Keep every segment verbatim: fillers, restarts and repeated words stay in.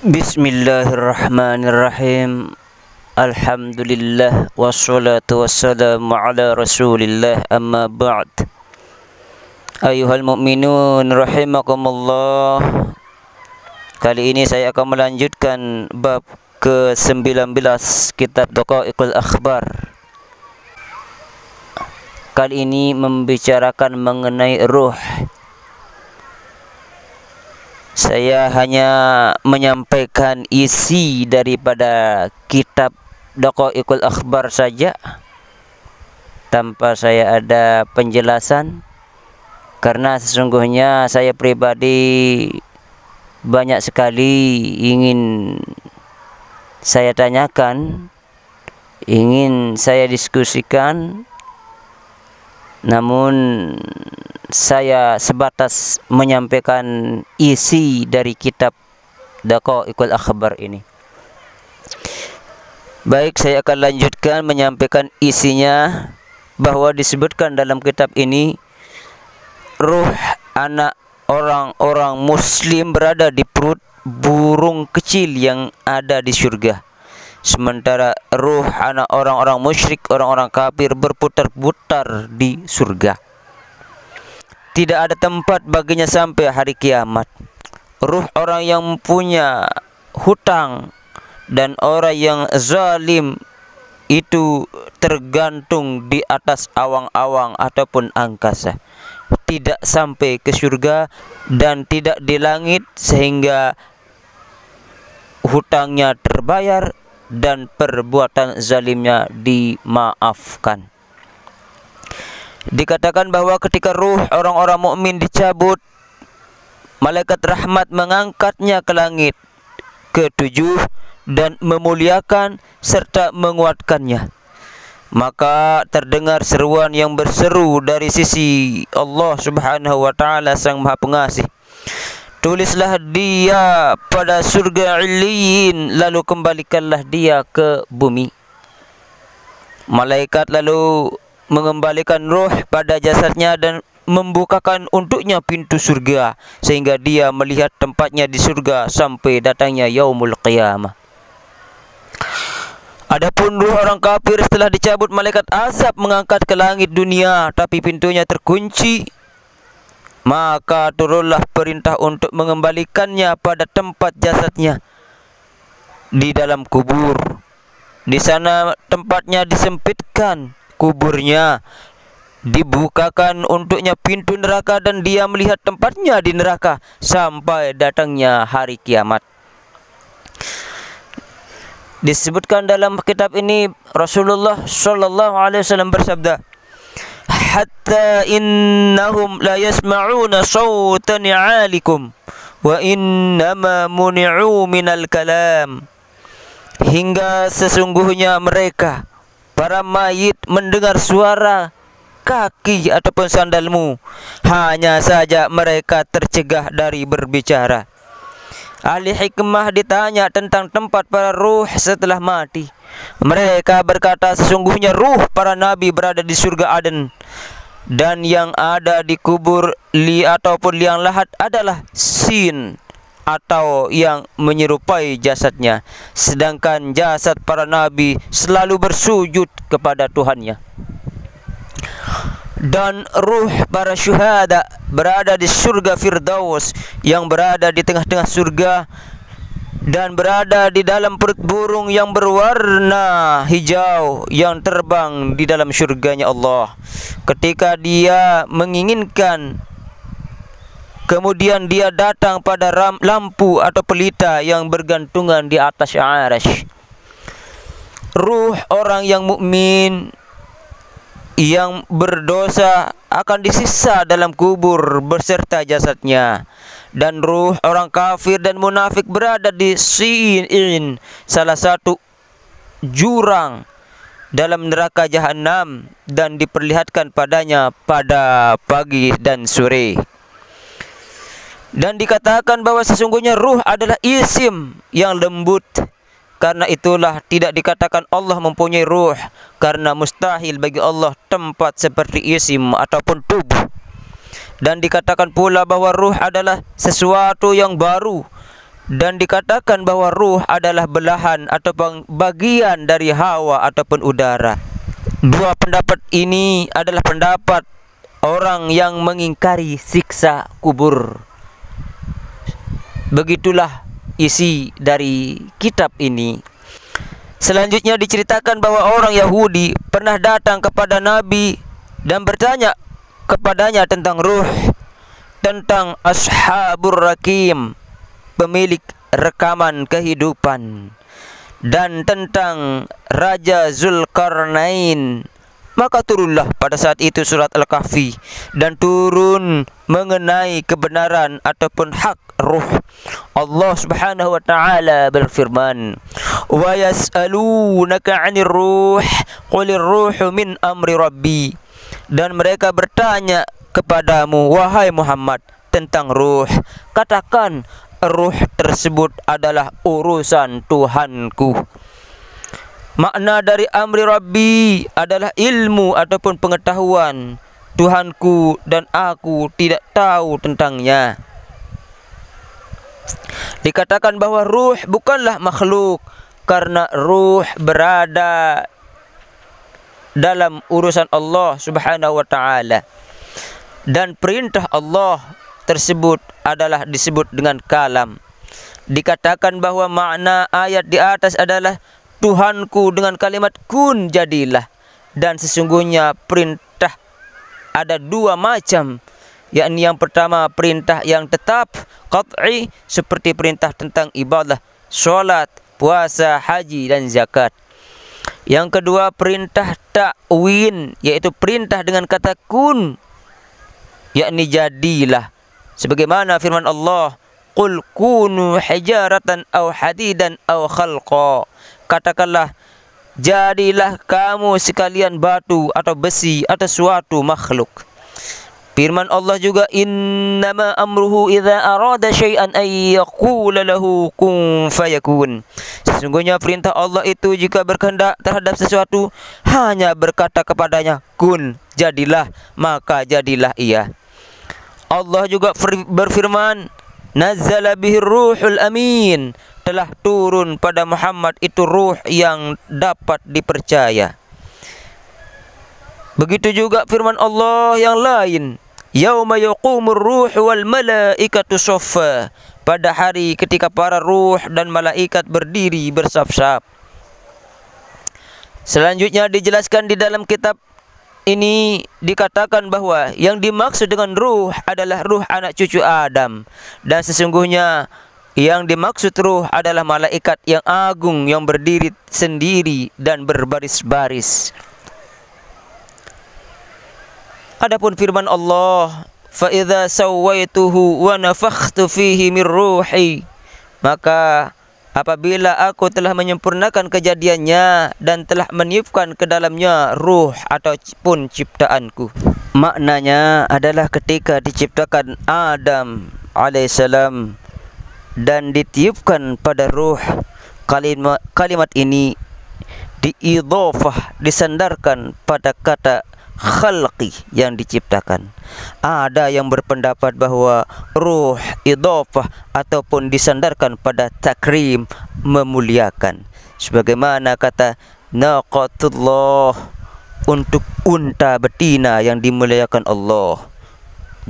Bismillahirrahmanirrahim. Alhamdulillah, wassalatu wassalamu ala Rasulillah, amma ba'd. Ayuhal mu'minun rahimakumullah. Kali ini saya akan melanjutkan bab ke sembilan belas kitab Daqaiqul Akhbar. Kali ini membicarakan mengenai ruh. Saya hanya menyampaikan isi daripada kitab Daqaiqul Akhbar saja, tanpa saya ada penjelasan, karena sesungguhnya saya pribadi banyak sekali ingin saya tanyakan, ingin saya diskusikan, namun saya sebatas menyampaikan isi dari kitab Daqaiqul Akhbar ini. Baik, saya akan lanjutkan menyampaikan isinya, bahwa disebutkan dalam kitab ini, ruh anak orang-orang muslim berada di perut burung kecil yang ada di surga, sementara ruh anak orang-orang musyrik, orang-orang kafir, berputar-putar di surga. Tidak ada tempat baginya sampai hari kiamat. Ruh orang yang punya hutang dan orang yang zalim itu tergantung di atas awang-awang ataupun angkasa, tidak sampai ke surga dan tidak di langit, sehingga hutangnya terbayar dan perbuatan zalimnya dimaafkan. Dikatakan bahwa ketika ruh orang-orang mukmin dicabut, malaikat rahmat mengangkatnya ke langit ketujuh dan memuliakan serta menguatkannya. Maka terdengar seruan yang berseru dari sisi Allah Subhanahu wa Ta'ala, Sang Maha Pengasih, "Tulislah dia pada surga Illiyin, lalu kembalikanlah dia ke bumi." Malaikat lalu mengembalikan roh pada jasadnya dan membukakan untuknya pintu surga, sehingga dia melihat tempatnya di surga sampai datangnya Yaumul Qiyamah. Adapun ruh orang kafir, setelah dicabut, malaikat azab mengangkat ke langit dunia, tapi pintunya terkunci. Maka turunlah perintah untuk mengembalikannya pada tempat jasadnya di dalam kubur. Di sana tempatnya disempitkan kuburnya, dibukakan untuknya pintu neraka, dan dia melihat tempatnya di neraka sampai datangnya hari kiamat. Disebutkan dalam kitab ini, Rasulullah sallallahu alaihi wasallam bersabda, "Hatta innahum la yasma'una sawta ni'alikum wa innama muni'u minal kalam." Hingga sesungguhnya mereka, para mayit, mendengar suara kaki ataupun sandalmu, hanya saja mereka tercegah dari berbicara. Ahli hikmah ditanya tentang tempat para ruh setelah mati. Mereka berkata, "Sesungguhnya ruh para nabi berada di surga Aden, dan yang ada di kubur li ataupun liang lahat adalah sin, atau yang menyerupai jasadnya, sedangkan jasad para nabi selalu bersujud kepada Tuhannya." Dan ruh para syuhada berada di surga Firdaus, yang berada di tengah-tengah surga, dan berada di dalam perut burung yang berwarna hijau yang terbang di dalam surganya Allah. Ketika dia menginginkan, kemudian dia datang pada ram-, lampu atau pelita yang bergantungan di atas arasy. Ruh orang yang mukmin yang berdosa akan disiksa dalam kubur beserta jasadnya. Dan ruh orang kafir dan munafik berada di Si'in, salah satu jurang dalam neraka jahanam, dan diperlihatkan padanya pada pagi dan sore. Dan dikatakan bahwa sesungguhnya ruh adalah isim yang lembut. Karena itulah tidak dikatakan Allah mempunyai ruh, karena mustahil bagi Allah tempat seperti isim ataupun tubuh. Dan dikatakan pula bahwa ruh adalah sesuatu yang baru, Dan dikatakan bahwa ruh adalah belahan atau peng-, bagian dari hawa ataupun udara. Dua pendapat ini adalah pendapat orang yang mengingkari siksa kubur. Begitulah isi dari kitab ini. Selanjutnya diceritakan bahwa orang Yahudi pernah datang kepada Nabi dan bertanya kepadanya tentang ruh, tentang Ashabur Rakim, pemilik rekaman kehidupan, dan tentang Raja Zulkarnain. Maka turunlah pada saat itu surat Al-Kahfi dan turun mengenai kebenaran ataupun hak ruh. Allah Subhanahu wa taala berfirman, "Wa yas'alunaka 'anir ruh, qulir ruhu min amri rabbi." Dan mereka bertanya kepadamu, wahai Muhammad, tentang ruh. Katakan, ruh tersebut adalah urusan Tuhanku. Makna dari amri Rabbi adalah ilmu ataupun pengetahuan Tuhanku dan aku tidak tahu tentangnya. Dikatakan bahwa ruh bukanlah makhluk karena ruh berada dalam urusan Allah Subhanahu wa taala. Dan perintah Allah tersebut adalah disebut dengan kalam. Dikatakan bahwa makna ayat di atas adalah Tuhanku dengan kalimat kun jadilah. Dan sesungguhnya perintah ada dua macam, yakni yang pertama perintah yang tetap, qat'i, seperti perintah tentang ibadah, sholat, puasa, haji, dan zakat. Yang kedua perintah takwin, yaitu perintah dengan kata kun, yakni jadilah. Sebagaimana firman Allah, "Qul kunu hijaratan aw hadidan aw khalqa." Katakanlah, jadilah kamu sekalian batu atau besi atau suatu makhluk. Firman Allah juga, "Innama amruhu idza arada syai'an ay yaqula lahu kun fayakun." Sesungguhnya perintah Allah itu jika berkehendak terhadap sesuatu, hanya berkata kepadanya, kun, jadilah, maka jadilah ia. Allah juga fir-, berfirman, "Nazzala bihir ruhul amin." Telah turun pada Muhammad itu ruh yang dapat dipercaya. Begitu juga firman Allah yang lain, "Yauma yaqumur ruhu wal malaikatu saffa." Pada hari ketika para ruh dan malaikat berdiri bersaf-saf. Selanjutnya dijelaskan di dalam kitab ini dikatakan bahwa yang dimaksud dengan ruh adalah ruh anak cucu Adam. Dan sesungguhnya yang dimaksud ruh adalah malaikat yang agung yang berdiri sendiri dan berbaris-baris. Adapun firman Allah, "Fa idza sawaituhu wa nafakhtu fihi mir ruhi," maka apabila aku telah menyempurnakan kejadiannya dan telah meniupkan ke dalamnya ruh ataupun ciptaanku. Maknanya adalah ketika diciptakan Adam alaihissalam dan ditiupkan pada ruh, kalimat, kalimat ini diidhafah, disandarkan pada kata khalqi, yang diciptakan. Ada yang berpendapat bahwa ruh idhafah ataupun disandarkan pada takrim, memuliakan. Sebagaimana kata naqatullah, untuk unta betina yang dimuliakan Allah.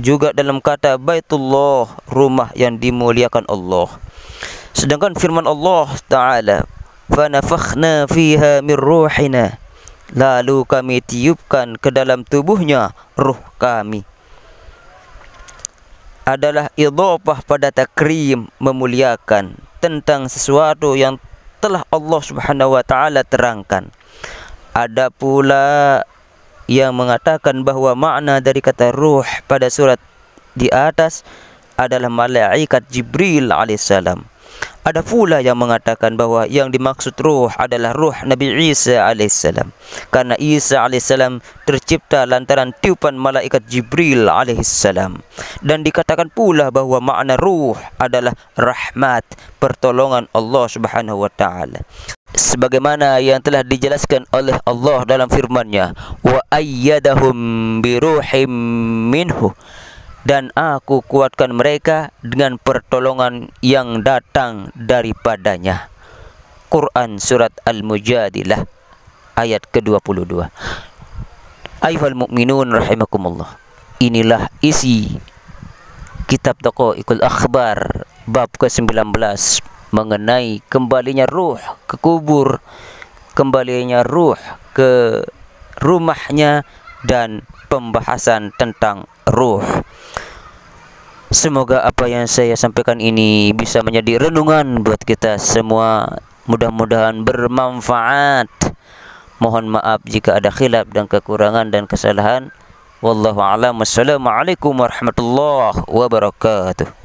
Juga dalam kata baitullah, rumah yang dimuliakan Allah. Sedangkan firman Allah Ta'ala, "Fanafakhna fiha min ruhina." Lalu kami tiupkan ke dalam tubuhnya ruh kami. Adalah idhafah pada takrim, memuliakan, tentang sesuatu yang telah Allah Subhanahu wa Ta'ala terangkan. Ada pula yang mengatakan bahwa makna dari kata ruh pada surat di atas adalah malaikat Jibril alaihissalam. Ada pula yang mengatakan bahwa yang dimaksud ruh adalah ruh Nabi Isa alaihissalam. Karena Isa alaihissalam tercipta lantaran tiupan malaikat Jibril alaihissalam. Dan dikatakan pula bahwa makna ruh adalah rahmat, pertolongan Allah Subhanahu wa Ta'ala. Sebagaimana yang telah dijelaskan oleh Allah dalam firman-Nya, "Wa ayyadahum bi ruhim minhu." dan Aku kuatkan mereka dengan pertolongan yang datang daripada-Nya. Quran surat Al-Mujadilah ayat kedua puluh dua. Ayuhal mu'minun rahimakumullah. Inilah isi kitab Daqaiqul Akhbar bab kesembilan belas mengenai kembalinya ruh ke kubur, kembalinya ruh ke rumahnya, dan pembahasan tentang ruh. Semoga apa yang saya sampaikan ini bisa menjadi renungan buat kita semua. Mudah-mudahan bermanfaat. Mohon maaf jika ada khilaf dan kekurangan dan kesalahan. Wallahu a'lam. Wassalamualaikum warahmatullahi wabarakatuh.